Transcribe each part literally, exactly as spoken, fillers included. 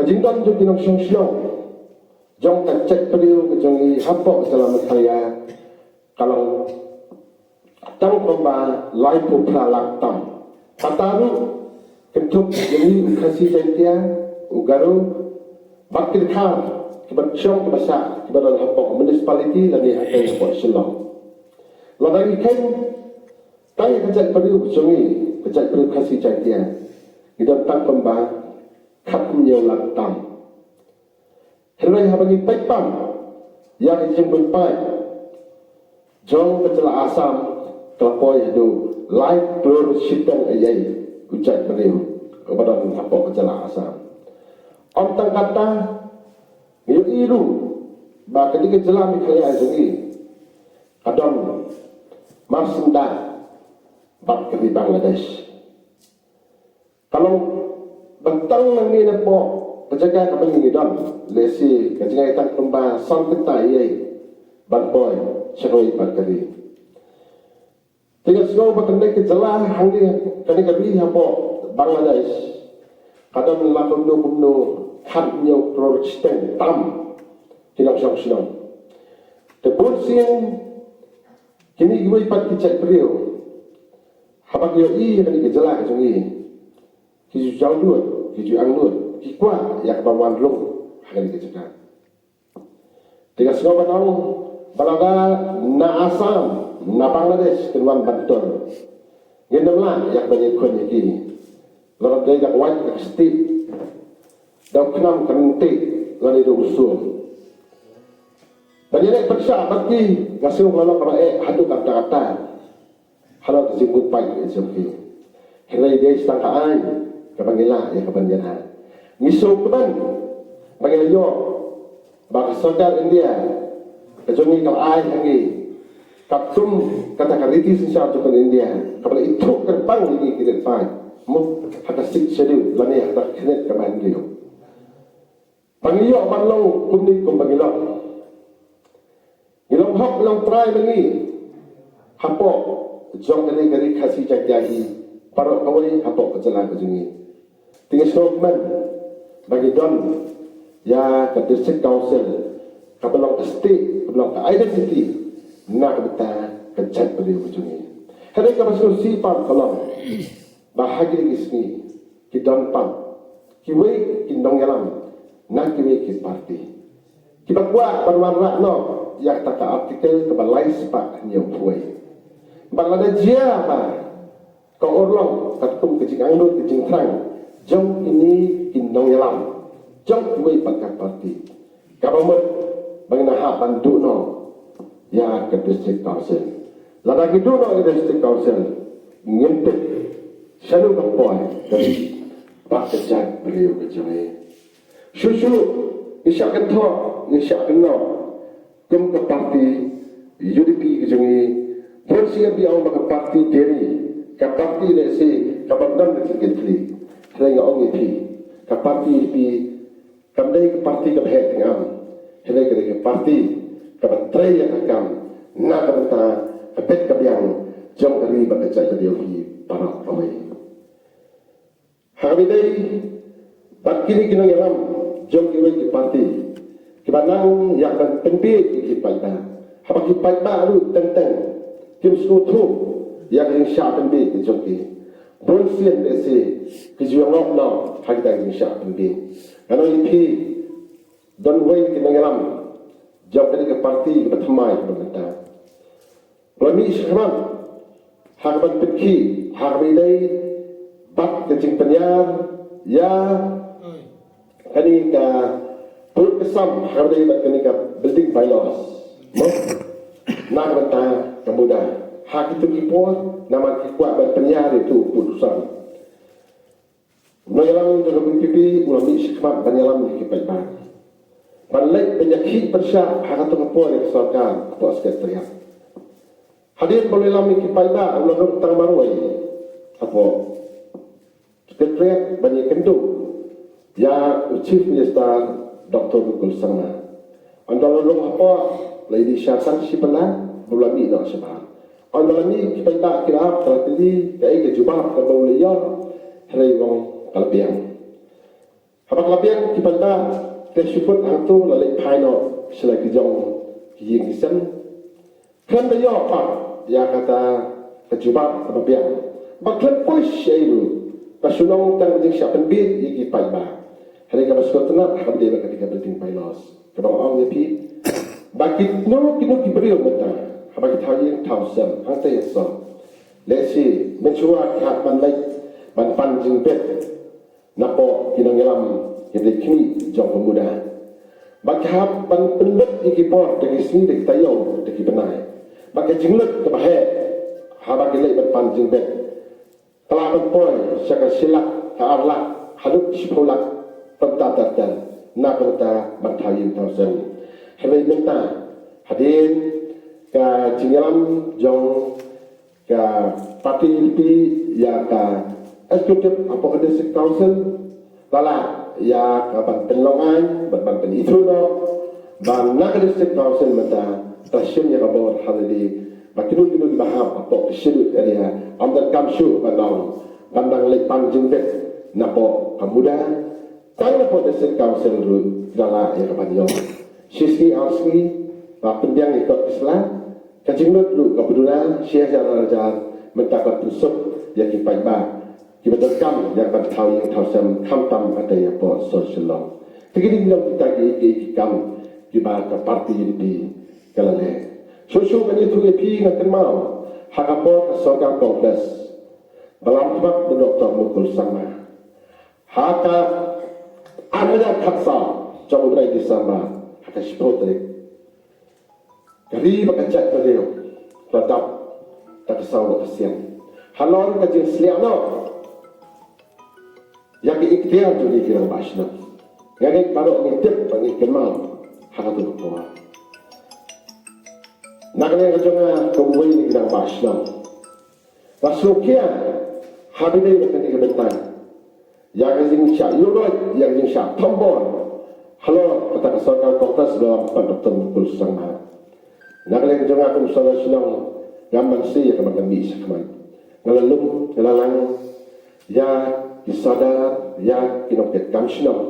Jingdon jong ki nongshong shnong jong ka jaitbynriew ka jong ngi hapoh jylla Meghalaya ka long tang kumba laiphew phra lak tam. Kata ruh kynthup ïa ngi u Khasi Jaiñtia, u Garo bad ki dkhar kiba shong kiba shah kiba don hapoh municipality lane ha kane hapoh Shillong. Lada ngi kheiñ tang ïa ka jaitbynriew ka jong ngi, ka jaitbynriew Khasi Jaiñtia, ngi don tang kumba khathynñiew lak tam. Hynrei haba ngi peit pat ïa ka jingbuit paid jong ka jylla Assam ka la poi haduh lai klur shiteng eiei u jaitbynriew uba don hapoh ka jylla Assam. Ym tang kata, ngi ïohi ruh ba kane ka jylla Meghalaya jong ngi ka don marsyndah bad ka ri Bangladesh. Ka long ba tang nangne napoh ka jaka kaba ngi don, lehse ka jngai tang kumba san kynta eiei ban poi sha kawei pat ka ri. Te nga sngew ba kane ka jylla hangne, kane ka ri hapoh Bangladesh ka don la kumno kumno khathynñiew klur shiteng tam ki nongshong shnong. Te bun sien kine kiwei pat ki jaitbynriew haba ki ïohi ïa kane ka jylla ka jong ngi, ki ju jaw lut, ki ju ang lut, ki kwah ïa kaba wan rung ha kane ka jaka. Te nga sngew ban ong ba lada na Assam, na Bangladesh kin wan ban tur, ngin ym lah ïa kaba ïakhun ïa ki. Lada dei da ka wait ka stieh, da u khnam ka nongtih lane da u sum. Ban ïaleh pyrshah bad ki, nga sngew ka la long kaba eh haduh katta katta halor ka jingbuit paid ka jong ki. Hynrei dei sa tang ka aiñ kaba ngi lah ïa ka ban ïada. Ngi sngewkmen ba ngi la ïoh ba ka sorkar India ka jong ngi ka la ai ha ngi katkum kata ka riti synshar jong ka India kaba la ithuh kyrpang ïa ngi ki riewpaid, mo, ha ka Sixth Schedule lane ha ka khyrnit kaba hynriew. Ba ngi ïoh ban long kumne kumba ngi long. Ngi long hok long trai ba ngi hapoh jong kane ka ri Khasi Jaiñtia hi baroh kawei hapoh ka jylla ka jong ngi. Te ngi sngewkmen ba ngi don ïa ka District Council kaba long ka stieh, kaba long ka identity na ka bynta ka jaitbynriew ka jong ngi. Hynrei kaba sngewsih pat ka long ba ha kine ki sngi ki don pat kiwei ki nongïalam na kiwei ki parti kiba kwah ban wanrah noh ïa kata ka Article kaba lai spah hynñiewphew wei. Bad lada jia ba ka urlong katkum ka jingangnud ka jingthrang jong kine ki nongïalam jong kiwei pat ka parti, kaba mut ba ngin hap ban duh noh ïa ka District Council. Lada ngi duh noh ïa ka District Council, ngin tip shano ka poi ka ri bad ka jaitbynriew ka jong ngi. Shuh shuh ngi shah kynthoh, ngi shah kynnoh kum ka parti U D P ka jong ngi. Bun sien phi ong ba ka parti deri, ka parti lehse kaba don ka jingkitkhlieh. Hynrei nga ong ïa phi, ka parti U D P kam dei ka parti kaba heh tyngam, hynrei ka dei ka parti kaba trei ïa ka kam na ka bynta ka bit ka biang jong ka ri bad ka jaitbynriew hi baroh kawei. Ha kaba ïadei bad kine ki nongïalam jong kiwei ki parti kiba nang ïa ka ban pynbiej ïa ki paidbah, haba ki paidbah ruh teng teng kim sngewthuh ïa ka jingshah pynbiej ka jong ki, bun sien lehse ki ju ïangoh noh ha kita ki jingshah pynbiej. Ngan ong ïa phi, don uwei na ki nongïalam jong kane ka parti kaba thymmai kaba mynta, u la mih shakhmat ha ka ban pynkhih ha kaba ïadei bad ka jingpynïar ïa kane ka pud ka sam ha kaba ïadei bad kane ka building bylaws, mo, na ka bynta ka MUDA. Ha kito ki por namar ki kwah ban pynïar ïa uto u pud u sam. U nongïalam jong ka V P P u la mih shakhmat ban ïalam ïa ki paidbah, ban leit ban ïakhih pyrshah ha kato ka por ïa ka sorkar hapoh Secretariat. Hadien ba u la ïalam ïa ki paidbah u la rung tang marwei hapoh Secretariat ban ïakynduh ïa u Chief Minister Doctor Mukul Sangma. Ynda la rung hapoh, la ïadei sha tang shi pala ba u la mih noh shabar. Ynda la mih ki paidbah ki la ap, ka la kylli kaei ka jubab kaba u la ïoh, hynrei u ong ka la biang. Haba ka la biang ki paidbah, te shu kut hangto la leit phai noh sha la ki jong ki ïing ki sem. Khlem da ïoh pat ïa kata ka jubab kaba biang. Ba khlem poi sha ei ruh, ka shu long tang ka jingshah pynbiej ïa ki paidbah. Hynrei kaba sngewtynnat ha kaba ïadei bad kata ka building bylaws, kaba nga ong ïa phi, ba kino kino ki briew mynta haba ki thaw ïing thaw sem hangta ha Sor, lehse mynshuwa ki hap ban leit ban pan jingbit napoh ki nongïalam, ki dei khmih jong ka MUDA. Ba ki hap ban pynlut ïa ki bor da ki sngi, da ki taïew, da ki bnai. Ba ka jinglut kaba heh haba ki leit ban pan jingbit ka lah ban poi sha ka shi lak, ka ar lak, haduh shiphew lak, kumta ter ter, na ka bynta ban thaw ïing thaw sem. Hynrei mynta hadien ka jingïalam jong ka party U D P ïa ka executive hapoh ka District Council, la lah ïa ka ban pynlong aiñ, ban, ban pynithuh noh ba na ka District Council mynta ka shim ïa ka bor ha lade, ba kino kino kiba hap hapoh ka Scheduled Area ym donkam shuh ban long ban dang leit pan jingbit napoh ka MUDA. Tang napoh District Council ruh la lah ïa ka ban ïoh. Shi sngi ar sngi ba pynbiang ïa ka kot ka sla, ka jinglut ruh kaba duna shi hajar ar hajar, mynta ka pynsuk ïa ki paidbah kiba donkam ïa ka ban thaw ïing thaw sem, khamtam hangta hapoh Sor Shillong. Te kine ki long kita ki, ki, ki kam kiba ka party U D P ka la leh. Shuh shuh ban ïathuh ïa phi, nga kynmaw ha ka por ka sorkar Congress ba lam khmat da u Doktor Mukul Sangma, ha ka ar hajar khatsaw, jong u bnai December, ha ka shiphew tarik, ka ri bad ka jaitbynriew ka la dap da ka saw bad ka sian halor ka jingsliang noh ïa ka iktiar jong ngi ki rangbah shnong. Nga ngeit baroh ngi tip bad ngi kynmaw ha kato ka por. Na ka liang ka jong nga kum uwei na ki rangbah shnong, nga sngewkhia ha ba ïadei bad kane ka bynta ïa ka jingshah ïuhroit, ïa ka jingshah thombor halor kata ka sorkar Congress ba lam pat Doktor Mukul Sangma. Na ka liang jong nga kum u Sordar Shillong, ngam banse ïa kaba ngan mih shakhmat. Nga la lum, nga la lang ïa ki Sordar, ïa ki nongtrei kam shnong,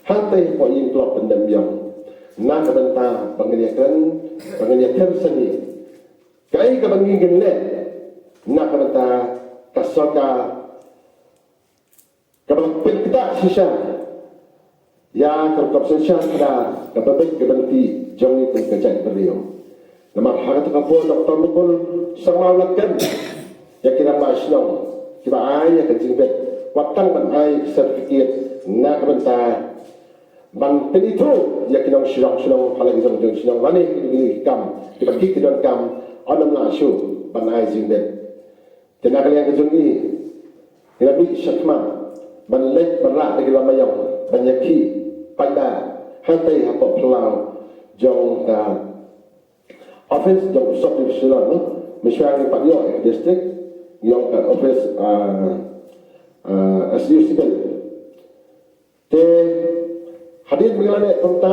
hangta hapoh Ïing Klok Pyndem Ïong, na ka bynta ba ngin ïakren, ba ngin ïather sani kaei kaba ngi ngin leh na ka bynta ka sorkar kaba pynktah shisha ïa ka rukom synshar khadar kaba beit kaba lynti jong ngi kum ka jaitbynriew. Namar ha kata ka por Doktor Mukul Sangma u la kren ïa ki rangbah shnong kiba ai ïa ka jingbit, wat tang ban ai certificate na ka bynta ban pynithuh ïa ki nongshong shnong ha la ki jong jong shnong lane ki, ki kam kiba ki, ki donkam, ym lah shuh ban ai jingbit. Te na ka liang ka jong ngi, ngi la mih shakhmat ban leit ban rah da ki longmaiong ban ïakhih paidbah hangtei hapoh phyllaw jong ka office jong u sub division, no? Mynshwa ngi pat ïoh ïa ka district, ngi ïoh ka office, ah, ah, S D O Civil. Te hadien ba ngi la leh kumta,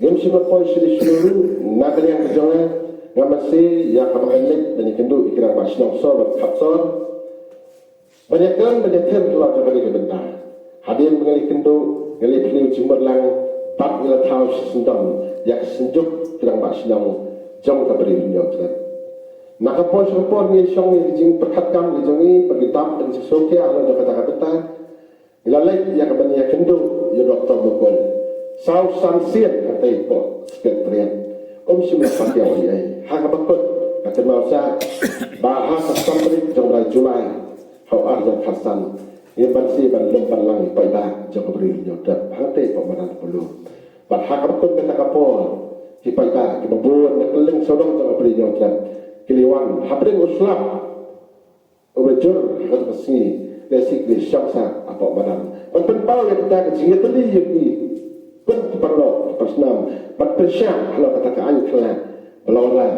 ngim shym la poi sha la sha la ruh. Na ka liang ka jong nga, nga masi ïa kaba ngan leit ban ïakynduh ïa ki rangbah shnong Sor bad Khatsor ban ïakren ban ïather halor jong kane ka bynta. Hadien ba ngi la ïakynduh, ngi la ïatylli jingmut lang bad ngi la thaw shisyndon ïa ka synjuk ki rangbah shnong jong ka Ri Hynñiewtrep. Na ka por sha ka por ngi shong ïa ki jingpyrkhat kam ki jong ngi, ba ngi dap da ka jingsngewkhia halor jong kata ka bynta. Ngi la leit ïa kaban ïakynduh ïa u Doktor Mukul saw san sien hangtei hapoh Secretariat. Um shym la pat ïoh ei ei. Ha kaba kut, nga kynmaw sa ba ha ka san tarik jong u bnai July ha u ar hajar khatsan, ngim banse ban lum ban lang ïa ki paidbah jong ka Ri Hynñiewtrep hangtei hapoh madan Polo. Bad ha kaba kut kata ka por, ki paidbah kiba bun na kylleng sawdong jong ka Ri Hynñiewtrep ki la wan hapdeng u slap uba jur ha kata ka sngi, lehse ki la shong sa hapoh madan ban pynpaw ïa kata ka jingïatylli ïa ki khun ki paralok ki parsnam ban pynshai halor kata ka aiñ khlad ba la wanrah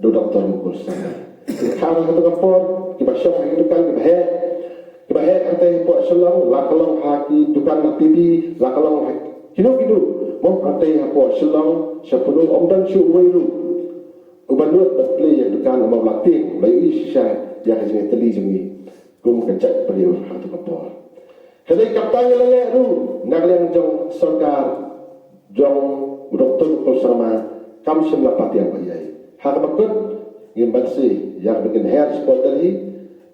da u Doktor Mukul Sangma. Ki khar ha kata ka por, kiba shong ha ki dukan kiba heh, kiba heh hangtei hapoh Shillong, la ka long ha ki dukan ha P B, la ka long ha kino kino, mo, hangtei hapoh Shillong sha Polo, ym don shuh uwei ruh uba nud ban plie ïa ka dukan, namar u la tieng, u la ïohi shisha ïa ka jingïatylli jong ngi kum ka jaitbynriew ha kato ka por. Hynrei kata ngi la leh ruh Na ka liang jong sorkar jong u Doctor Mukul Sangma kam shym la patiang ba ïai. Ha kaba kut ngim banse ïa kaba ngin her sport hi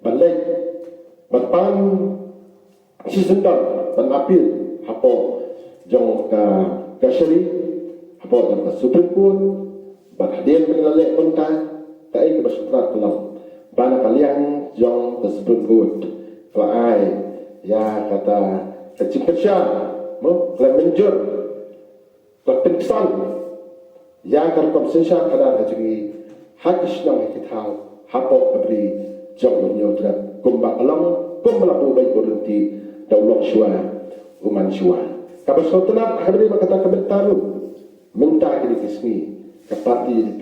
ban leit ban pan shisyndon ban appeal hapoh jong ka Kashari, hapoh jong ka Supreme Court, bad hadien ba la leh kumta, kaei kaba sngewtynnat ka long ba na ka liang jong ka Supreme Court ka la ai ïa kata ka jingkyrshan, mo, ka la mynjur, ka la pynksan ïa ka rukom synshar khadar ka jong ngi ha ki shnong ha ki thaw hapoh ka bri jong u Hynñiewtrep, kumba ka long, kumba la buh beit u ryntih da u lok shuwa u man shuwa. Kaba sngewtynnat ha kaba ïadei bad kata ka bynta ruh, mynta kine ki sngi ka parti U D P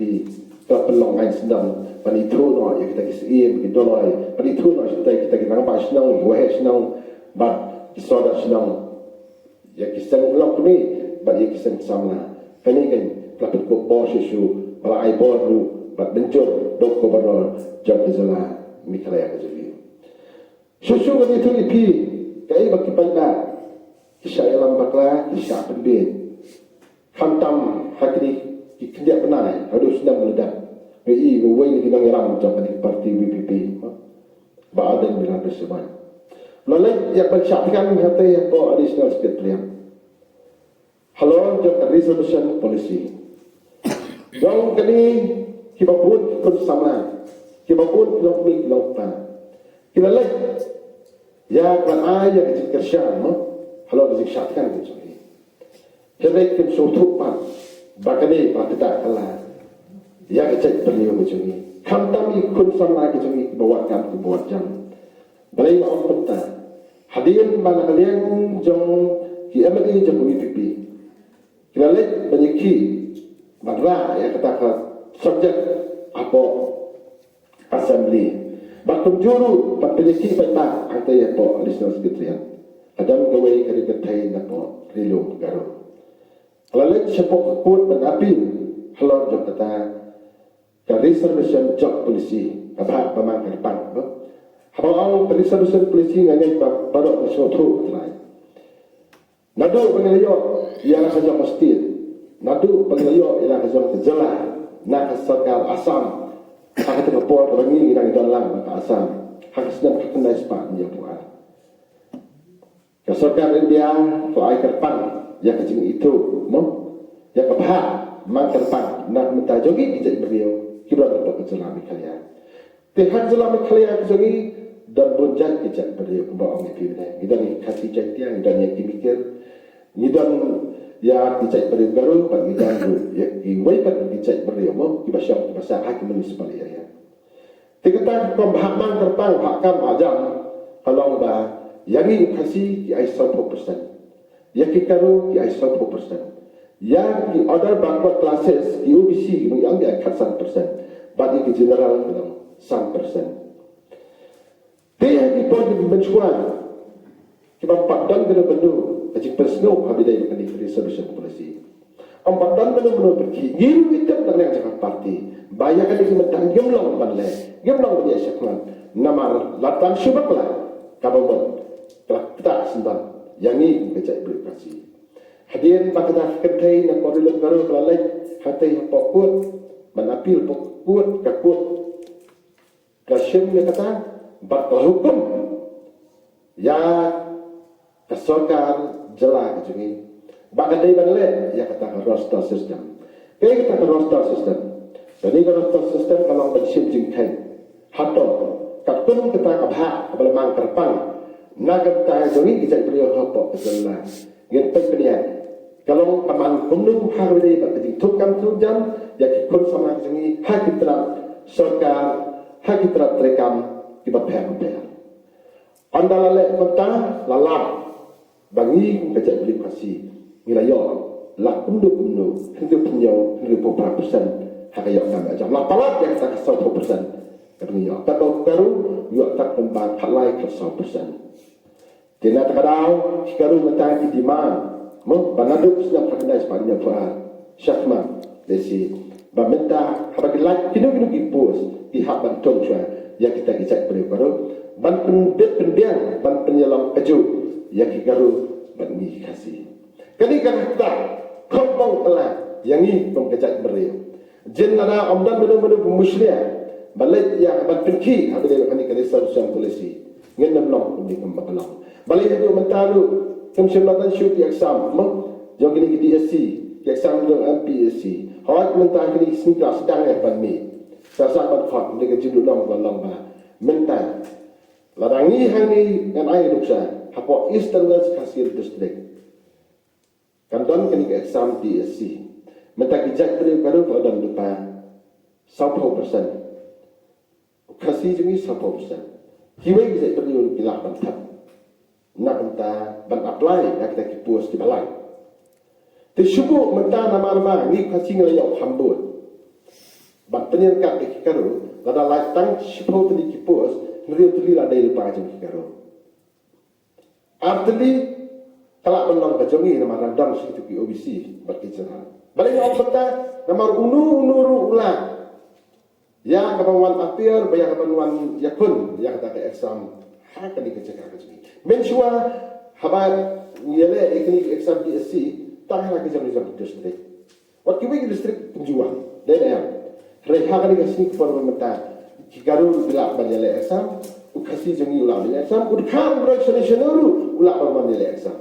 ka la pynlong aiñ syndon ban ithuh noh ïa kita ki syiem, ki dolloi, ban ithuh noh ïa kita, kita ki rangbah shnong, ki waheh shnong bad ki sordar shnong ïa ki seng lok kmie bad ïa ki seng samla. Kane kan ka la pynkup bor shuh shuh, ba la ai bor ruh bad mynjur da u Governor jong ka jylla Meghalaya ka jong ngi. Shuh shuh ngan ïathuh ïa phi kaei ba ki paidbah ki shah ïalam bakla, ki shah pynbeit. Khamtam ha kine ki khyndiat bnai, haduh snem ba la dep, nga i ba uwei na ki nongïalam jong kane ka parti V P P, Bah Ardent Miller Basaiawmoit, u la leit ïa ban shah thngan hangtei hapoh Additional Secretariat halor jong ka reservation policy. Jong kane kiba bun ki khun samla, kiba bun ki longkmie ki longkpa, ki la leit ïa ban ai ïa ka jingkyrshan, mo, halor ka jingshah thngan ka jong ki. Hynrei kim sngewthuh pat ba kane ba ka dak ka la ïa ka jaitbynriew ka jong ngi, khamtam ïa ki khun samla ka jong ngi kiba wad kam kiba wad jam. Balei nga ong kumta? Hadien ba na ka liang jong ki M L A jong ka V P P ki la leit ban ïakhih ban rah ïa kata ka subject hapoh Assembly, bad kumjuh ruh ban pynïakhih paidbah hangtei hapoh Additional Secretariat, ka don kawei ka ri kynthei napoh Ri Lum Garo ka la leit shapoh ka court ban appeal halor jong kata ka reservation jop policy, ka bhah ba mang kyrpang, no? Haba ong ka reservation policy, nga ngeit ba baroh ngi sngewthuh ka trai. Naduh ba ngi la ïoh ïa la ka jong ka state, naduh ba ngi la ïoh ïa la ka jong ka jylla na ka sorkar Assam, ha kata ka por kaba ngi ngi dang don lang bad ka Assam ha ka snem khatkhyndai spah hynñiewphew ar. Ka sorkar India ka ai kyrpang ïa ka jingithuh, mo, ïa ka bhah mang kyrpang na ka bynta jong ngi ki jaitbynriew kiba don hapoh ka jylla Meghalaya. Te ha ka jylla Meghalaya ka jong ngi don bun jait ki jaitbynriew, kumba ong ïa phi mynne. Ngi don ïa ki Khasi Jaiñtia, ngi don ïa ki Mikir, ngi don ïa ki jaitbynriew Garo, bad ngi don ruh ïa kiwei pat ki jaitbynriew, mo, kiba shong kiba sah ha ki municipal area. Te kata ka rukom bhah mang kyrpang, bhah kam bhah jam, ka long ba ïa ngi u Khasi ki ai sawphew percent, ïa ki Garo ki ai sawphew percent, ïa ki other backward classes, ki O B C, ki ong ki ai khatsan percent, bad ïa ki general ki long san percent. Te ha ki por ki mynshuwa kiba ym pat don kano kano ka jingpynsngew ha ba ïadei bad kane ka reservation policy. Ym pat don kano kano pyrkhih, ngi ruh ngi tip na liang jong ka party ba ïa kane ka mynta ngim long ban leh, ngim long ban ïa shakmat. Namar la tang shu bakla kaba mut ka la ktah syndon ïa ngi kum ka jaitbynriew Khasi. Hadien ba kata ka kynthei napoh Ri Lum Garo ka la leit hangtei hapoh court ban appeal hapoh court, ka court ka shim ïa kata bad ka la hukum ïa ka sorkar jylla ka jong ngi ba ka dei ban leh ïa kata ka roster system. Kaei kata ka roster system? Kane ka roster system ka long ban shim jingkheiñ hato katkum kata ka bhah kaba la mang kyrpang na ka bynta jong ngi ki jaitbynriew hapoh ka jylla. Ngin peit pynïaid ka long ka man kumno ha kaba ïadei bad ka jingthung kam thung jam ïa ki khun samla ka jong ngi ha ki tnat sorkar, ha ki tnat treikam kiba pher bapher. Ynda la leh kumta, la lap ba ngi kum ka jaitbynriew Khasi ngi la ïoh la kumno kumno hynriewphew hynñiew, hynriewphew phra percent ha ka ïoh kam ïoh jam. La palat ïa kata ka sawphew percent kaba ngi ïoh. Katba u Garo u ïoh tang kumba khatlai khatsaw percent. Te na kata ka daw ki Garo mynta ki demand, mo, ba naduh u snem khatkhyndai spah hynñiewphew ar shakhmat, lehse ba mynta haba ki lait kino kino ki post ki hap ban thung shuwa ïa kita ki jaitbynriew Garo ban pynbit pynbiang, ban pynïalam kajuh ïa ki Garo bad ngi ki Khasi. Kane ka kata kham bang pala ïa ngi kum ka jaitbynriew. Jin lada ym don mano mano ba mushlia ba leit ïa ka ban pynkhih ha kane ka resolution policy, ngin ym long kumne kumba ka long. Balei haduh mynta ruh kim shym la don shuh ki exam mo jong kine ki D S C, ki exam jong M P S C. Hooid mynta kine ki sngi ki la sdang ïa ka ban mih. Sa sah ban khot, kane ka jingduhnong ka long ba mynta lada ngi hangne ngan ai nuksa hapoh Eastern West Khasi Hills District kan don kane ka exam D S C. Mynta ki jaitbynriew ka ruh ka la don lypa sawphew percent. Khasi jong ngi sawphew percent. Kiwei ki jaitbynriew ki lah ban thep na ka bynta ban apply ïa kita ki post kiba lai. Te shu buh mynta namar ba ngi Khasi ngi la ïoh kham bun ban pynïeng kat ïa ki Garo, lada lai tang shiphew tylli ki post, hynriew tylli la dei lypa jong ki Garo. Ar tylli ka lah ban long ka jong ngi namar dang don shi kito ki O B C bad ki General. Balei nga ong kumta? Namar uno uno ruh u lah ïa ka ban wan appear, ba ïa ka ban wan ïakhun ïa kata ka exam ha kane ka jaka ka jong ngi. Mynshuwa haba ngi ïaleh ïa kane ka exam D S C, tang ha la ka jong ngi jong district. Wat kiwei ki district kumjuh, dei na em. Hynrei ha kane ka sngi ka por ba mynta, ki Garo ruh ki lah ban ïaleh exam, u Khasi jong ngi u lah ban ïaleh exam, u dkhar u broi shane shane ruh u lah ban wan ïaleh exam.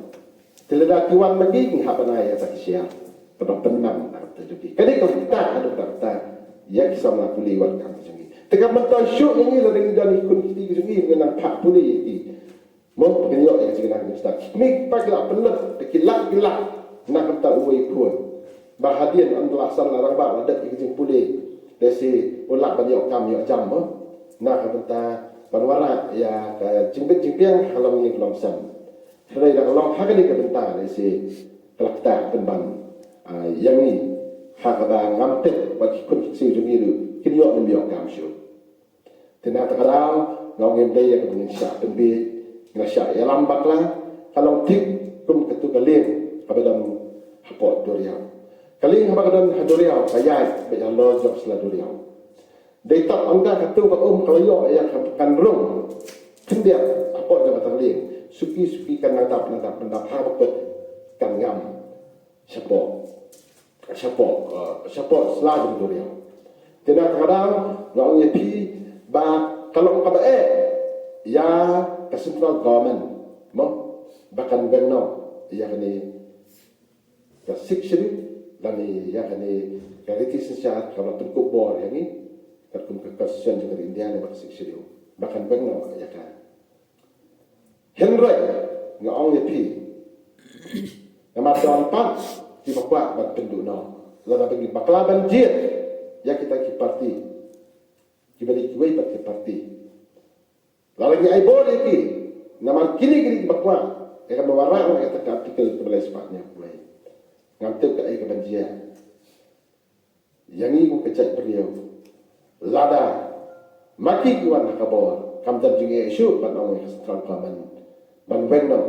Te lada ki wan ma ki, ngi hap ban ai ïa kata ka syiar. Kaba pynmang na ka bynta jong ki. Kane ka bynta, ka bynta ïa ki samla pule wat ka bynta jong ngi. Te ka bynta shuh ïa ngi lada ngi don ïa ki khun ki kti ki jong ngi, ngi nang phah pule ïa ki. Mo, pynïoh ïa ka jingïalang jingstad. Kmie ki kpa ki la pynleit, ki lak ki lak na ka bynta uwei u khun. Ba hadien ym da la san la rangbah la dep ïa ka jingpule. Lehse u lah ban ïoh kam ïoh jam mo. Na ka bynta ban wanrah ïa ka jingbit jingbiang ha long ïing long sem. Hynrei da ka long ha kane ka bynta lehse ka la ktah pynban, ah, ïa ngi ha kaba ngam tip ba ki khun ki ksiew jong ngi ruh kin ïoh ne ym ïoh kam shuh. Te na kata ka daw nga ong ym dei ïa kaba ngin shah pynbiej, ngin shah ïalam bakla, ka long thik kum katu ka lieng kaba don hapoh duriaw. Ka lieng kaba ka don ha duriaw ka ïaid beit halor jong sla duriaw. Dei tang ynda katu ka um ka la ïoh ïa ka kan rung khyndiat hapoh jong kata ka lieng, suki suki kan nang dap nang dap nang dap ha ba kut kan ngam shapoh, shapoh, eh, shapoh sla jong duriaw. Te na kata ka daw nga ong ïa phi ba ka long kaba eh ïa ka central government mo ba kan weng noh ïa kane ka Sixth Schedule lane ïa kane ka riti synshar kaba pynkup bor ïa ngi katkum ka Constitution jong ka ri India ne ba ka Sixth Schedule ba kan weng noh ïa ka. Hynrei nga ong ïa phi, namar don pat kiba kwah ban pynduh noh. Lada ba ngi bakla ban jied ïa kita ki parti, kiba dei kiwei pat ki parti, lada ngi ai bor ïa ki, namar kine kine kiba kwah ïa ka ban wanrah noh ïa kata ka Article kaba lai spah hynñiewphew wei. Ngam tip kaei kaban jia ïa ngi kum ka jaitbynriew. Lada ma ki ki wan ha ka bor, kam don jingeh shuh ban ong ïa ka central government ban weng noh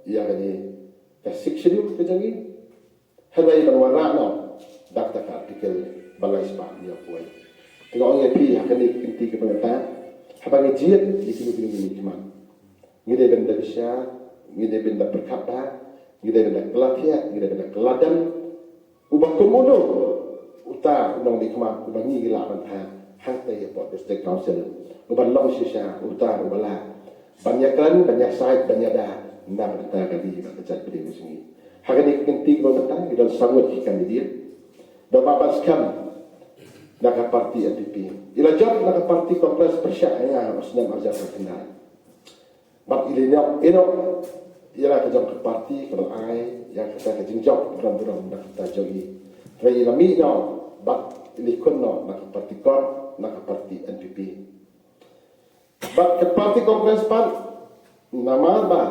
ïa kane ka Sixth Schedule ka jong ngi. Hynrei ban wanrah noh da kata ka Article ba lai spah hynñiewphew wei. Te nga ong ïa phi ha kane ka kynti kaba mynta, haba ngi jied ïa kine kine kine ki mat, ngi dei ban da bishar, ngi dei ban da pyrkhat bha, ngi dei ban da kylla thiah, ngi dei ban da kylla dem. Uba kum uno uta u nongmihkhmat uba ngi lah ban phah hangtei hapoh District Council, uban long shisha uta uba lah ban ïakren, ban ïasaid, ban ïada na ka bynta ka ri bad ka jaitbynriew ka jong ngi. Ha kane ka kynti kaba mynta ngi don saw ngut ki candidate. Ba ba ban skhem na ka parti N P P. I la jop na ka parti Congress pyrshah ïa nga ha u snem arhajar khyndai. Bad i la ïehnoh, ïehnoh ïa la ka jong ka parti kaba la ai ïa kata ka jingjop burom burom na ka bynta jong i. Hynrei i la mih noh bad i la khun noh na ka parti kot, na ka parti N P P. Bad ka parti Congress pat, namar ba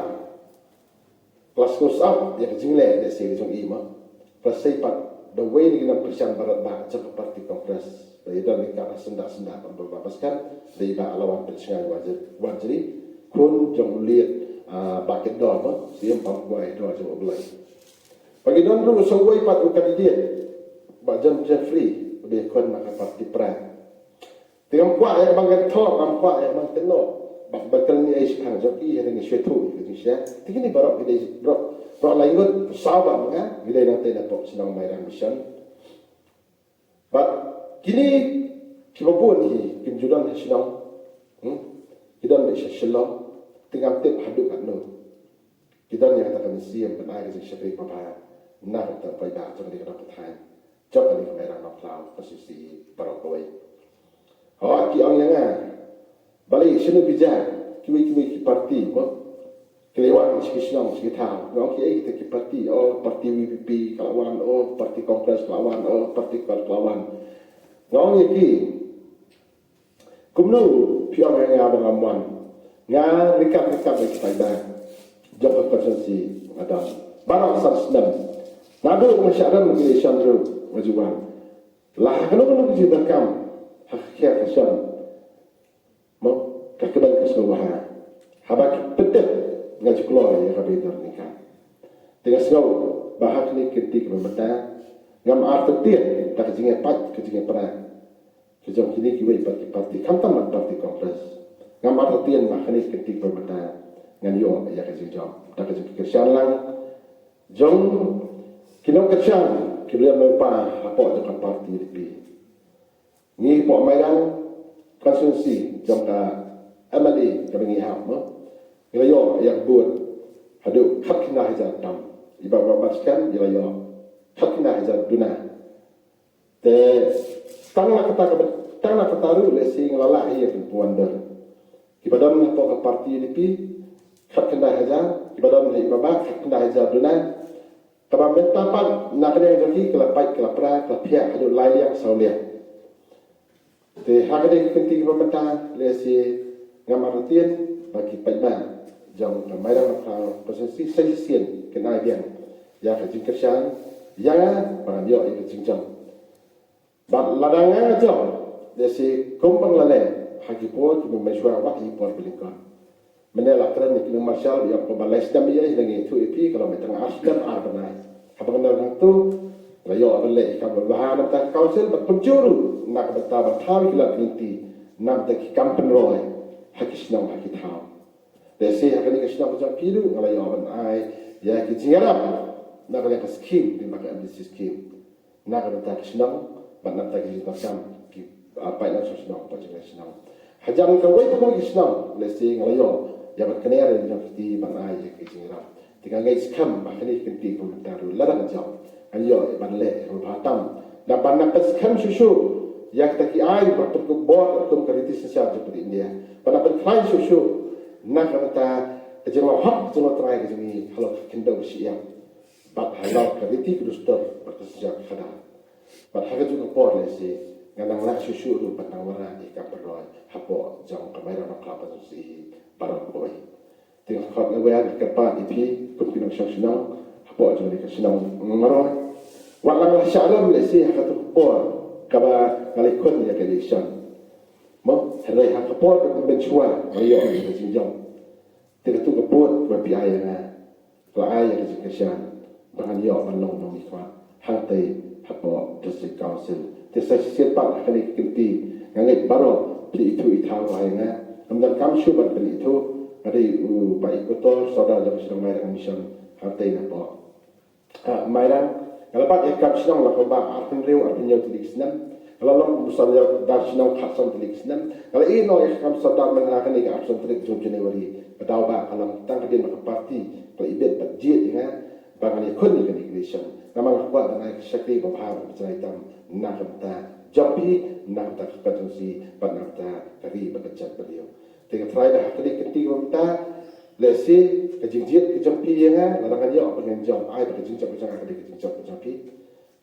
ka la sngewsih ïa ka jingleh lehse ka jong i mo. Ka la sei pat da uwei na ki nongkyrshan baroh ba jong ka parti Congress. Ba i don ïa ka ba syndah syndah ba ba ba skhem da i Bah Lawan Pynshngaiñ Warjri, Warjri, khun jong u late, ah, Bah Kit Dor mo, Syiem Pam Kwai Dor jong U Blei. Ba ki don ruh sa uwei pat u candidate Bah John Jeffrey, ba i khun na ka parti Pride. Te ngam kwah ïa ka ban kynthoh, ngam kwah ïa ka ban kynnoh. Bad ba kylli ei shipang jong ki, hynrei ngi shu ïathuh ïa ka jingshisha. Te kine baroh ki dei baroh Baroh lai ngut saw bad nga ngi dei nangta na pdeng shnong Mairang Mission. Bad kine kiba bun hi kim ju don ha shnong. Hmm? Ki don beit sha Shillong. Te ngam tip haduh katno. Ki don ïa kata ka mynsiem ban ai ka jingshakri kaba bha na ka bynta u paidbah jong kane ka dong ka thaiñ, jong kane ka Mairang Nongkhlaw constituency baroh kawei. Hooid, ki ong ïa nga, balei shano ki jia kiwei kiwei ki parti, mo? Ki la wan sha ki shnong sha ki thaw. Nga ong, kiei kita ki parti? Oh, parti V P P ka la wan, oh, parti Congress ka la wan, oh, parti Accord ka la wan. Nga ong ïa ki, kumno phi ong ïa nga ba ngam wan? Nga ryngkat ryngkat bad ki paidbah jong ka constituency nga don baroh san snem. Naduh nga shah rem election ruh nga ju wan. La ha kano kano ka jingdonkam ha ka khiah ka shon, mo, ka kmen ka sngewbha. Haba ki pyntip nga ju kloi ïa kaba ïadon ryngkat. Te nga sngew ba ha kane ka kynti kaba mynta ngam artatien da ka jingïapait ka jingïapra ka jong kine kiwei pat ki parti, khamtam bad parti Congress. Ngam artatien ba ha kane ka kynti kaba mynta ngan ïoh ïa ka jingjop da ka jingkyrshan lang jong ki nongkyrshan kiba ïa mynta hapoh jong ka parti U D P. Ngi hapoh Mairang constituency jong ka M L A kaba ngi hap, mo, ngi la ïoh ïa ka vote haduh khatkhyndai hajar tam. Iba ba bat skhem ngi la ïoh khatkhyndai hajar duna. Te tang na kata ka, tang na kata ruh lehse ngi la lah ïa ka pynwan dur. Kiba don hapoh ka parti U D P khatkhyndai hajar, kiba don ha iba ba khatkhyndai hajar duna. Kaba mynta pat na ka liang jong ki ka la pait, ka la pra, ka la phiah haduh lai liang saw liang. Te ha kane ka kynti kaba mynta lehse ngam artatien ba ki paidbah jong ka Mairang Nongkhlaw constituency sa shisien kin ai biang ïa ka jingkyrshan ïa nga ba ngan ïoh ïa ka jingjop. Bad lada nga jop, lehse kum ba nga la leh ha ki por kiba mynshuwa wat ha ki por ba lyngkot. Mynne la kren ïa ki nong Marshall, ïa kaba lai snem ïa, ïa ngi ïathuh ïa phi, ka long ba tang ar snem ar bnai. Haba nga dang tu nga ïoh ban leh ïa ka ba bha na ka bynta ka council, bad kumjuh ruh na ka bynta ban thaw ïa ki lad ki lynti, na ka bynta ki kam pynroi ha ki shnong ha ki thaw. Lehse ha kane ka shnong ka jong phi ruh nga la ïoh ban ai ïa ki jingïarap na ka liang ka skim, kaba ka M D C skim. Na ka bynta ka shnong bad na ka bynta ki jingdonkam ki, ah, paidbah shnong, paidbah shnong. Hajan kawei pa kawei ka shnong, lehse nga la ïoh ïa ban kynnoh ïa ka jingïarap. Te nga ngeit skhem ba kane ka kynti kaba mynta ruh lada nga jop, ngan ïoh ban leh ïa kaba bha tam. Naba nang pynskhem shuh shuh ïa kita ki aiñ ba pynkup bor kum ka riti synshar jong ka ri India. Ba nang pynkhlaiñ shuh shuh na ka bynta ka jinglong hok jinglong trai ka jong ngi halor ka khyndew ka shyiap. Bad halor ka riti ka dustur bad ka synshar ka khadar. Bad ha kajuh ka por lehse ngan nang lah shuh shuh ruh ban nang wanrah ïa ka kam pynroi hapoh jong ka Mairang Nongkhlaw constituency baroh kawei. Te nga khot nga wer ïa ka kyrpad ïa phi kum ki nongshong shnong hapoh jong ka shnong Marwei. Wat la nga la shah rem lehse ha kajuh ka por kaba nga la ïakhun ïa ka election, mo, hynrei ha ka por kaba mynshuwa nga ïoh ïa ka jingjop. Te katu ka vote kaba phi ai ïa nga ka la ai ïa ka jingkyrshan ba ngan ïoh ban long nongmihkhmat hangtei hapoh District Council. Te sa shisien pat ha kane ka kynti nga ngeit baroh phi ithuh ithaw bha ïa nga. Ngam donkam shuh ban pynithuh, nga dei u paid Equator, sawdar jong ka shnong Mairang Mission hangtei napoh, ah, Mairang. Nga la bat ïa ka kam shnong la kumba arphew hynriew arphew hynñiew tylli ki snem. Nga la long u sawdar shnong khatsan tylli ki snem. Nga la ïeh noh ïa ka kam sawdar mynta ha kane ka arphew san tarik jong January. Ka daw ba ka long tang hadien ba ka parti ka la ibit bad jied ïa nga ba ngan ïakhun ïa kane ka election. Namar nga kwah ban ai ka shakri ba bha ba jai tam na ka bynta jong phi, na ka bynta ka constituency bad na ka bynta ka ri bad ka jaitbynriew. Te nga tharai ba ha kane ka kynti kaba mynta lehse ka jingjied ka jong phi ïa nga, lada ngan ïoh ban ngan jop, ai ba ka jingjop ka jong nga ka dei ka jingjop ka jong phi.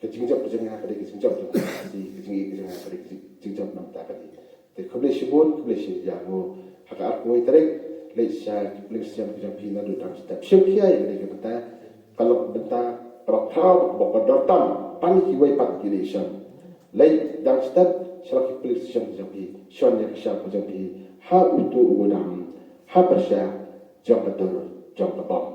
Ka jingjop ka jong nga ka dei ka jingjop jong ka ri, ka jingïeit ka jong nga ka dei ka jing-, jingjop na ka bynta ka ri. Te khublei shibun, khublei shihajar nguh. Ha ka arphew wei tarik leit sha ki polling station ka jong phi naduh dang step. Shim khia ïa kane ka bynta. Ka long ka bynta kaba khraw, kaba kordor tam ban ïa kiwei pat ki election. Leit dang step sha la ki polling station ka jong phi, shon ïa ka shap ka jong phi ha utu u dam, ha pyrshah jong ka dur jong ka bom.